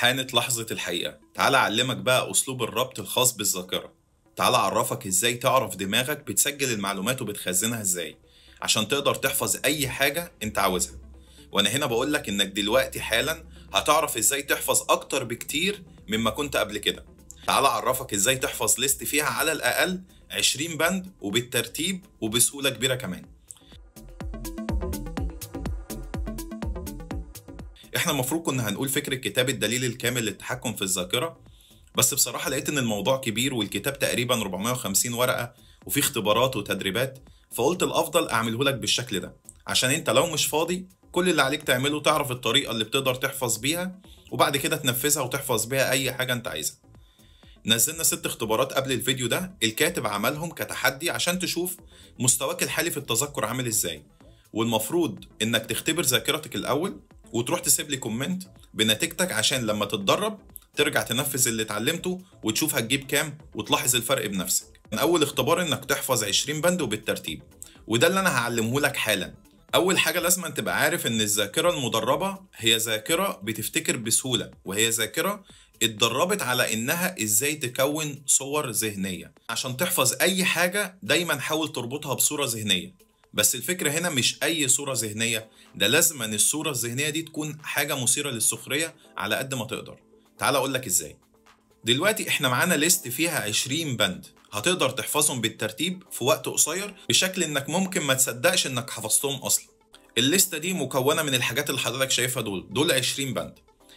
حانت لحظة الحقيقة. تعال أعلمك بقى أسلوب الربط الخاص بالذاكرة. تعال أعرفك إزاي تعرف دماغك بتسجل المعلومات وبتخزنها إزاي عشان تقدر تحفظ أي حاجة أنت عاوزها. وأنا هنا بقولك إنك دلوقتي حالا هتعرف إزاي تحفظ أكتر بكتير مما كنت قبل كده. تعال أعرفك إزاي تحفظ ليست فيها على الأقل 20 بند وبالترتيب وبسهولة كبيرة كمان. احنا المفروض كنا هنقول فكرة كتاب الدليل الكامل للتحكم في الذاكرة، بس بصراحة لقيت ان الموضوع كبير والكتاب تقريبا 450 ورقة وفيه اختبارات وتدريبات، فقلت الافضل اعمله لك بالشكل ده عشان انت لو مش فاضي كل اللي عليك تعمله تعرف الطريقة اللي بتقدر تحفظ بيها وبعد كده تنفذها وتحفظ بيها اي حاجة انت عايزها. نزلنا 6 اختبارات قبل الفيديو ده، الكاتب عملهم كتحدي عشان تشوف مستواك الحالي في التذكر عامل ازاي، والمفروض انك تختبر ذاكرتك الاول وتروح تسيب لي comment بنتيجتك عشان لما تتدرب ترجع تنفذ اللي اتعلمته وتشوف هتجيب كام وتلاحظ الفرق بنفسك. من اول اختبار انك تحفظ 20 بند وبالترتيب، وده اللي انا هعلمه لك حالا. اول حاجة لازم تبقى عارف ان الذاكرة المدربه هي ذاكره بتفتكر بسهولة، وهي ذاكره اتدربت على انها ازاي تكون صور ذهنية. عشان تحفظ اي حاجة دايما حاول تربطها بصورة ذهنية، بس الفكرة هنا مش أي صورة ذهنية، ده لازم أن الصورة الذهنية دي تكون حاجة مثيرة للسخرية على قد ما تقدر. تعال أقول لك إزاي. دلوقتي إحنا معانا list فيها 20 بند هتقدر تحفظهم بالترتيب في وقت قصير بشكل إنك ممكن ما تصدقش إنك حفظتهم أصلا. الليستة دي مكونة من الحاجات اللي حضرتك شايفها دول 20 بند.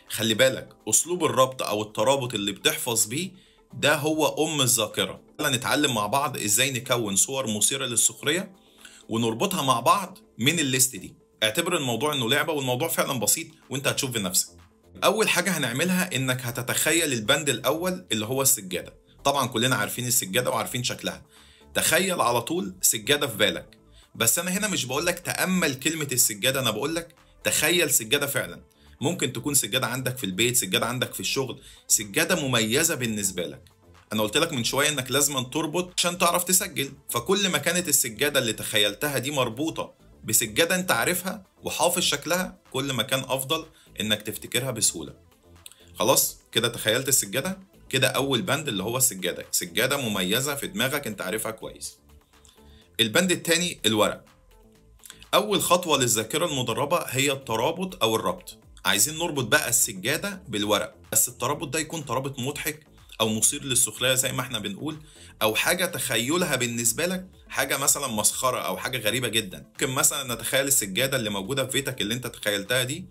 خلي بالك أسلوب الربط أو الترابط اللي بتحفظ بيه ده هو أم الذاكرة. تعال نتعلم مع بعض إزاي نكون صور مثيرة للسخرية ونربطها مع بعض من ال list دي. اعتبر الموضوع انه لعبة والموضوع فعلا بسيط وانت هتشوف بنفسك. اول حاجة هنعملها انك هتتخيل البند الاول اللي هو السجادة. طبعا كلنا عارفين السجادة وعارفين شكلها. تخيل على طول سجادة في بالك، بس انا هنا مش بقولك تأمل كلمة السجادة، انا بقولك تخيل سجادة فعلا. ممكن تكون سجادة عندك في البيت، سجادة عندك في الشغل، سجادة مميزة بالنسبة لك. انا قلت لك من شوية انك لازم تربط عشان تعرف تسجل، فكل ما كانت السجادة اللي تخيلتها دي مربوطة بسجاده انت عارفها وحافظ شكلها كل ما كان افضل انك تفتكرها بسهولة. خلاص كده تخيلت السجادة، كده اول بند اللي هو السجادة، سجادة مميزة في دماغك انت عارفها كويس. البند الثاني الورق. اول خطوة للذاكرة المدربه هي الترابط او الربط. عايزين نربط بقى السجادة بالورق، بس الترابط ده يكون ترابط مضحك او مثير للسخريه زي ما احنا بنقول، او حاجة تخيلها بالنسبة لك حاجة مثلا مسخرة او حاجة غريبة جدا. ممكن مثلا نتخيل السجادة اللي موجودة في بيتك اللي انت تخيلتها دي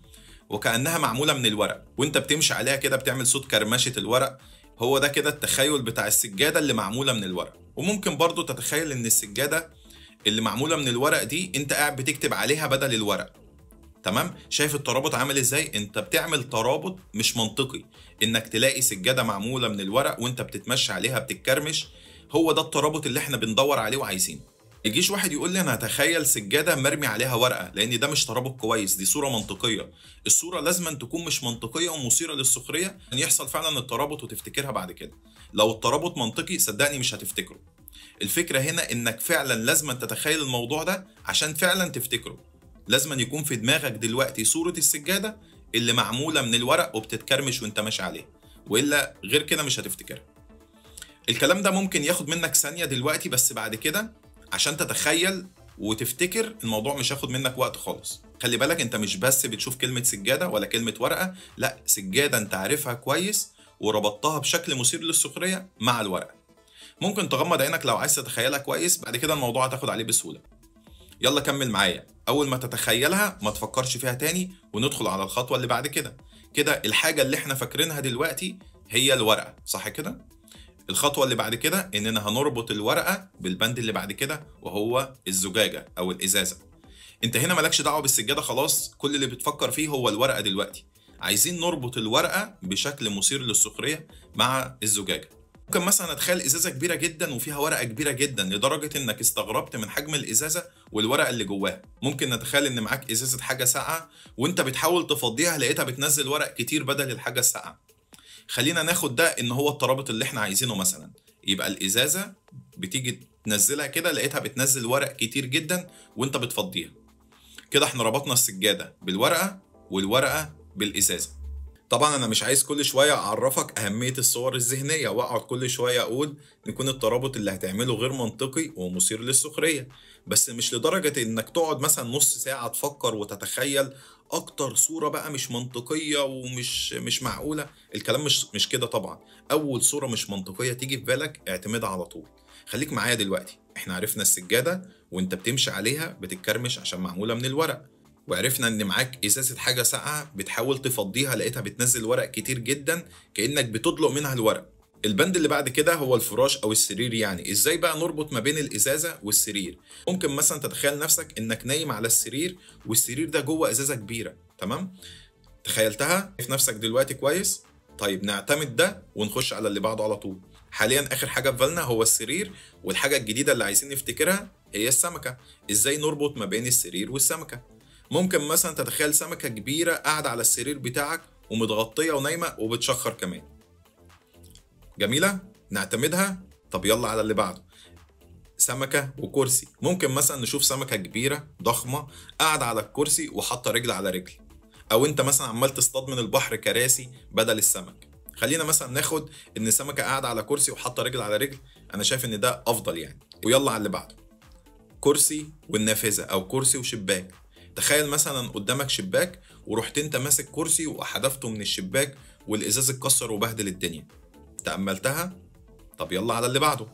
وكانها معمولة من الورق، وانت بتمشي عليها كده بتعمل صوت كرمشه الورق. هو ده كده التخيل بتاع السجادة اللي معمولة من الورق. وممكن برضو تتخيل ان السجادة اللي معمولة من الورق دي انت قاعد بتكتب عليها بدل الورق. تمام؟ شايف الترابط عامل ازاي؟ انت بتعمل ترابط مش منطقي، انك تلاقي سجادة معمولة من الورق وانت بتتمشى عليها بتتكرمش. هو ده الترابط اللي احنا بندور عليه وعايزينه. يجيش واحد يقول لي انا هتخيل سجادة مرمي عليها ورقة، لان ده مش ترابط كويس، دي صوره منطقية. الصورة لازم تكون مش منطقية ومثيره للسخريه عشان يحصل فعلا الترابط وتفتكرها بعد كده. لو الترابط منطقي صدقني مش هتفتكره. الفكرة هنا انك فعلا لازم تتخيل الموضوع ده عشان فعلا تفتكره. لازم يكون في دماغك دلوقتي صورة السجادة اللي معمولة من الورق وبتتكرمش وانت ماشي عليها، وإلا غير كده مش هتفتكرها. الكلام ده ممكن ياخد منك ثانية دلوقتي، بس بعد كده عشان تتخيل وتفتكر الموضوع مش هياخد منك وقت خالص. خلي بالك انت مش بس بتشوف كلمة سجادة ولا كلمة ورقة، لا، سجادة انت عارفها كويس وربطتها بشكل مثير للسخرية مع الورقة. ممكن تغمض عينك لو عايز تتخيلها كويس، بعد كده الموضوع هتاخد عليه بسهولة. يلا كمل معايا. اول ما تتخيلها ما تفكرش فيها تاني وندخل على الخطوة اللي بعد كده. كده الحاجة اللي احنا فاكرينها دلوقتي هي الورقة، صح كده؟ الخطوة اللي بعد كده اننا هنربط الورقة بالبند اللي بعد كده وهو الزجاجة او الازازه. انت هنا مالكش دعوه بالسجاده خلاص، كل اللي بتفكر فيه هو الورقة دلوقتي. عايزين نربط الورقة بشكل مثير للسخريه مع الزجاجة. ممكن مثلا اتخيل ازازة كبيرة جدا وفيها ورقة كبيرة جدا لدرجة انك استغربت من حجم الازازه والورقة اللي جواها. ممكن نتخيل ان معاك ازازة حاجة ساقعه وانت بتحاول تفضيها لقيتها بتنزل ورق كتير بدل الحاجة الساقعه. خلينا ناخد ده ان هو الترابط اللي احنا عايزينه مثلا، يبقى الازازه بتيجي تنزلها كده لقيتها بتنزل ورق كتير جدا وانت بتفضيها. كده احنا ربطنا السجادة بالورقة والورقة بالازازه. طبعا انا مش عايز كل شوية اعرفك اهمية الصور الذهنية واقعد كل شوية اقول يكون الترابط اللي هتعمله غير منطقي ومثير للسخريه، بس مش لدرجة انك تقعد مثلا نص ساعة تفكر وتتخيل اكتر صوره بقى مش منطقية ومش مش معقولة. الكلام مش كده طبعا. اول صوره مش منطقية تيجي في بالك اعتمدها على طول. خليك معايا دلوقتي، احنا عرفنا السجادة وانت بتمشي عليها بتتكرمش عشان معمولة من الورق، وعرفنا ان معاك ازازة حاجة ساقعه بتحاول تفضيها لقيتها بتنزل ورق كتير جدا كانك بتدلق منها الورق. البند اللي بعد كده هو الفراش او السرير. يعني ازاي بقى نربط ما بين الازازه والسرير؟ ممكن مثلا تتخيل نفسك انك نايم على السرير والسرير ده جوه ازازة كبيرة، تمام؟ تخيلتها في نفسك دلوقتي كويس؟ طيب نعتمد ده ونخش على اللي بعده على طول. حاليا اخر حاجة في بالنا هو السرير، والحاجة الجديدة اللي عايزين نفتكرها هي السمكة. ازاي نربط ما بين السرير والسمكه؟ ممكن مثلا تتخيل سمكة كبيرة قاعدة على السرير بتاعك ومتغطيه ونايمه وبتشخر كمان. جميلة، نعتمدها. طب يلا على اللي بعده، سمكة وكرسي. ممكن مثلا نشوف سمكة كبيرة ضخمة قاعدة على الكرسي وحاطه رجل على رجل، او انت مثلا عمال تصطاد من البحر كراسي بدل السمك. خلينا مثلا ناخد ان سمكة قاعدة على كرسي وحاطه رجل على رجل، انا شايف ان ده افضل يعني. ويلا على اللي بعده، كرسي والنافذه او كرسي وشباك. تخيل مثلا قدامك شباك ورحت انت ماسك كرسي وحدفته من الشباك والازاز اتكسر وبهدل الدنيا. تأملتها؟ طب يلا على اللي بعده،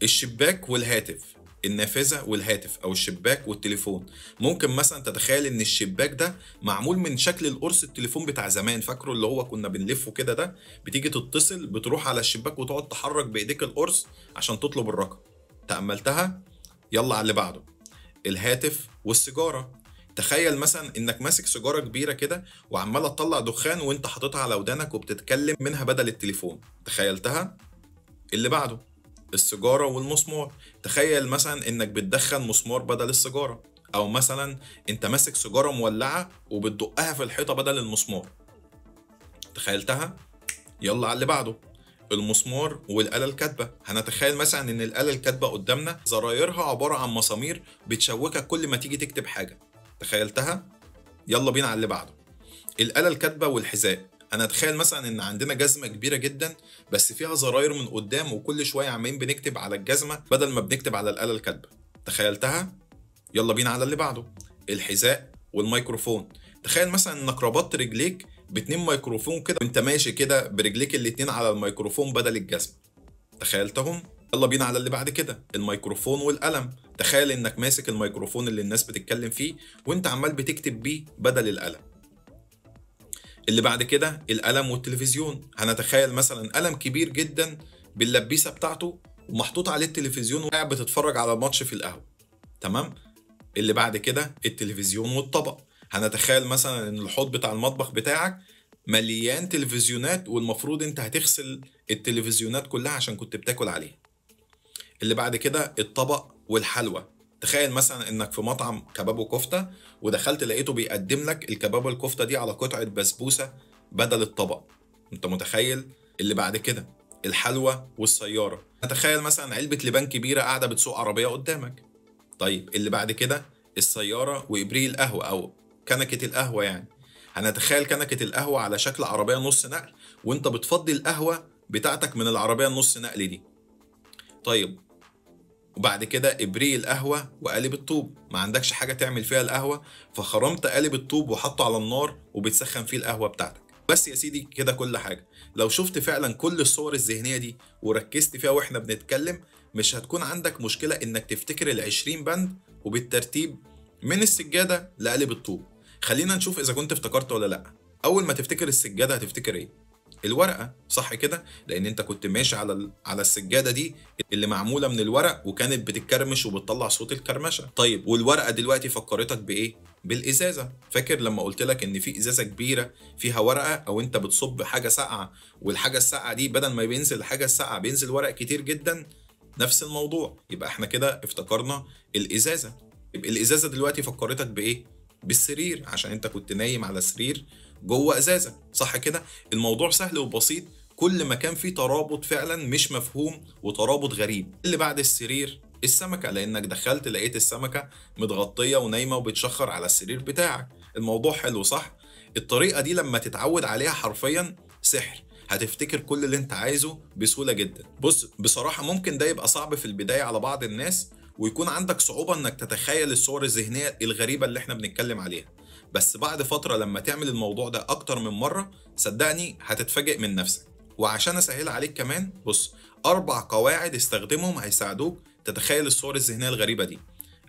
الشباك والهاتف. النافذة والهاتف او الشباك والتليفون. ممكن مثلا تتخيل ان الشباك ده معمول من شكل القرص التليفون بتاع زمان، فاكره اللي هو كنا بنلفه كده، ده بتيجي تتصل بتروح على الشباك وتقعد تحرك بايديك القرص عشان تطلب الرقم. تأملتها؟ يلا على اللي بعده، الهاتف والسيجارة. تخيل مثلا انك ماسك سيجارة كبيرة كده وعماله تطلع دخان وانت حاططها على ودانك وبتتكلم منها بدل التليفون. تخيلتها؟ اللي بعده، السيجارة والمسمار. تخيل مثلا انك بتدخن مسمار بدل السيجارة، او مثلا انت ماسك سيجارة مولعه وبتدقها في الحيطة بدل المسمار. تخيلتها؟ يلا على اللي بعده، المسمار والآلة الكاتبة. هنتخيل مثلا ان الآلة الكاتبة قدامنا زرايرها عبارة عن مسامير بتشوكك كل ما تيجي تكتب حاجة. تخيلتها؟ يلا بينا على اللي بعده، الآلة الكاتبة والحذاء. انا اتخيل مثلا ان عندنا جزمة كبيرة جدا بس فيها زراير من قدام وكل شوية عمالين بنكتب على الجزمة بدل ما بنكتب على الآلة الكاتبة. تخيلتها؟ يلا بينا على اللي بعده، الحذاء والميكروفون. تخيل مثلا انك ربطت رجليك باتنين ميكروفون كده وانت ماشي كده برجليك الاتنين على الميكروفون بدل الجزمة. تخيلتهم؟ يلا بينا على اللي بعد كده، الميكروفون والقلم. تخيل انك ماسك الميكروفون اللي الناس بتتكلم فيه وانت عمال بتكتب بيه بدل القلم. اللي بعد كده، القلم والتلفزيون. هنتخيل مثلا قلم كبير جدا باللبيسه بتاعته ومحطوط عليه التلفزيون وقاعد بتتفرج على ماتش في القهوة. تمام؟ اللي بعد كده، التلفزيون والطبق. هنتخيل مثلا ان الحوض بتاع المطبخ بتاعك مليان تلفزيونات والمفروض انت هتغسل التلفزيونات كلها عشان كنت بتاكل عليها. اللي بعد كده، الطبق والحلوى. تخيل مثلا انك في مطعم كباب وكفته ودخلت لقيته بيقدم لك الكباب والكفته دي على قطعه بسبوسه بدل الطبق. انت متخيل؟ اللي بعد كده، الحلوى والسيارة. تخيل مثلا علبة لبان كبيرة قاعدة بتسوق عربية قدامك. طيب اللي بعد كده، السيارة وابريق القهوة او كنكه القهوة. يعني هنتخيل كنكه القهوة على شكل عربية نص نقل وانت بتفضي القهوة بتاعتك من العربية النص نقل دي. طيب وبعد كده ابريق القهوة وقالب الطوب. ما عندكش حاجة تعمل فيها القهوة فخرمت قالب الطوب وحطه على النار وبتسخن فيه القهوة بتاعتك. بس يا سيدي كده كل حاجة. لو شفت فعلا كل الصور الذهنية دي وركزت فيها واحنا بنتكلم مش هتكون عندك مشكلة انك تفتكر ال20 بند وبالترتيب من السجادة لقالب الطوب. خلينا نشوف اذا كنت افتكرت ولا لا. اول ما تفتكر السجادة هتفتكر ايه؟ الورقة، صح كده؟ لان انت كنت ماشي على السجادة دي اللي معمولة من الورق وكانت بتتكرمش وبتطلع صوت الكرمشه. طيب والورقة دلوقتي فكرتك بايه؟ بالازازه. فاكر لما قلت لك ان في ازازة كبيرة فيها ورقة او انت بتصب حاجة ساقعه والحاجة الساقعه دي بدل ما بينزل الحاجة الساقعه بينزل ورق كتير جدا؟ نفس الموضوع. يبقى احنا كده افتكرنا الازازه. يبقى الازازه دلوقتي فكرتك بايه؟ بالسرير، عشان انت كنت نايم على سرير جوه ازازة، صح كده؟ الموضوع سهل وبسيط، كل ما كان فيه ترابط فعلا مش مفهوم وترابط غريب. اللي بعد السرير السمكة، لانك دخلت لقيت السمكة متغطيه ونايمه وبتشخر على السرير بتاعك. الموضوع حلو صح؟ الطريقة دي لما تتعود عليها حرفيا سحر، هتفتكر كل اللي انت عايزه بسهولة جدا. بص بصراحة ممكن ده يبقى صعب في البداية على بعض الناس، ويكون عندك صعوبة انك تتخيل الصور الذهنية الغريبة اللي احنا بنتكلم عليها، بس بعد فترة لما تعمل الموضوع ده اكتر من مرة صدقني هتتفاجئ من نفسك. وعشان اسهل عليك كمان، بص 4 قواعد استخدمهم هيساعدوك تتخيل الصور الذهنية الغريبة دي.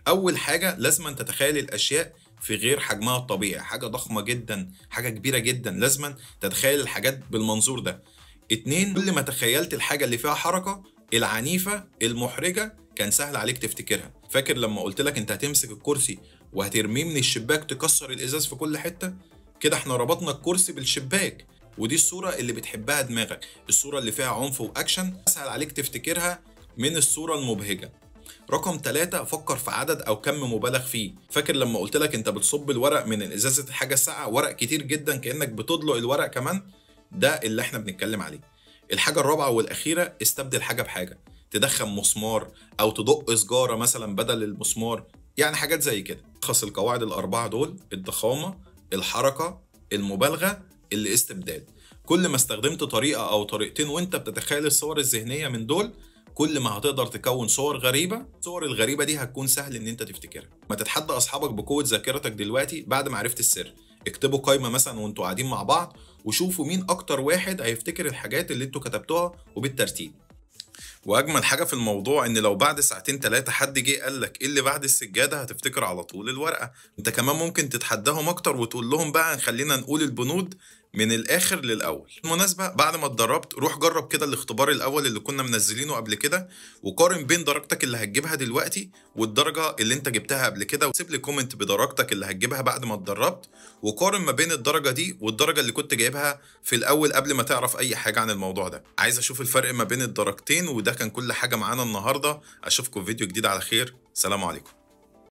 اول حاجة، لازم تتخيل الاشياء في غير حجمها الطبيعي، حاجة ضخمة جدا، حاجة كبيرة جدا، لازم تتخيل الحاجات بالمنظور ده. 2، كل ما تخيلت الحاجة اللي فيها حركة العنيفة المحرجة كان سهل عليك تفتكرها. فاكر لما قلت لك انت هتمسك الكرسي وهترميه من الشباك تكسر الازاز في كل حتة؟ كده احنا ربطنا الكرسي بالشباك، ودي الصورة اللي بتحبها دماغك، الصورة اللي فيها عنف واكشن اسهل عليك تفتكرها من الصورة المبهجة. رقم 3، فكر في عدد او كم مبالغ فيه. فاكر لما قلت لك انت بتصب الورق من الازازة الحاجة الساقعة، ورق كتير جدا كأنك بتدلق الورق كمان، ده اللي احنا بنتكلم عليه. الحاجة الرابعة والأخيرة، استبدل حاجة بحاجة، تدخن مسمار أو تدق سجارة مثلا بدل المسمار، يعني حاجات زي كده. لخص القواعد ال4 دول: الضخامة، الحركة، المبالغة، الاستبدال. كل ما استخدمت طريقة أو طريقتين وانت بتتخيل الصور الذهنية من دول، كل ما هتقدر تكون صور غريبة. الصور الغريبة دي هتكون سهل ان انت تفتكرها. ما تتحدى اصحابك بقوة ذاكرتك دلوقتي بعد ما عرفت السر. اكتبوا قائمة مثلا وانتوا قاعدين مع بعض، وشوفوا مين اكتر واحد هيفتكر الحاجات اللي انتوا كتبتوها وبالترتيب. واجمل حاجة في الموضوع ان لو بعد ساعتين 3 حد جه قال لك ايه اللي بعد السجادة، هتفتكر على طول الورقة. انت كمان ممكن تتحداهم اكتر وتقول لهم بقى خلينا نقول البنود من الاخر للاول. بالمناسبة بعد ما اتدربت روح جرب كده الاختبار الاول اللي كنا منزلينه قبل كده، وقارن بين درجتك اللي هتجيبها دلوقتي والدرجة اللي انت جبتها قبل كده، وسيب لي comment بدرجتك اللي هتجيبها بعد ما اتدربت، وقارن ما بين الدرجة دي والدرجة اللي كنت جايبها في الاول قبل ما تعرف اي حاجة عن الموضوع ده. عايز اشوف الفرق ما بين الدرجتين. وده كان كل حاجة معانا النهارده، اشوفكم في فيديو جديد على خير. سلام عليكم.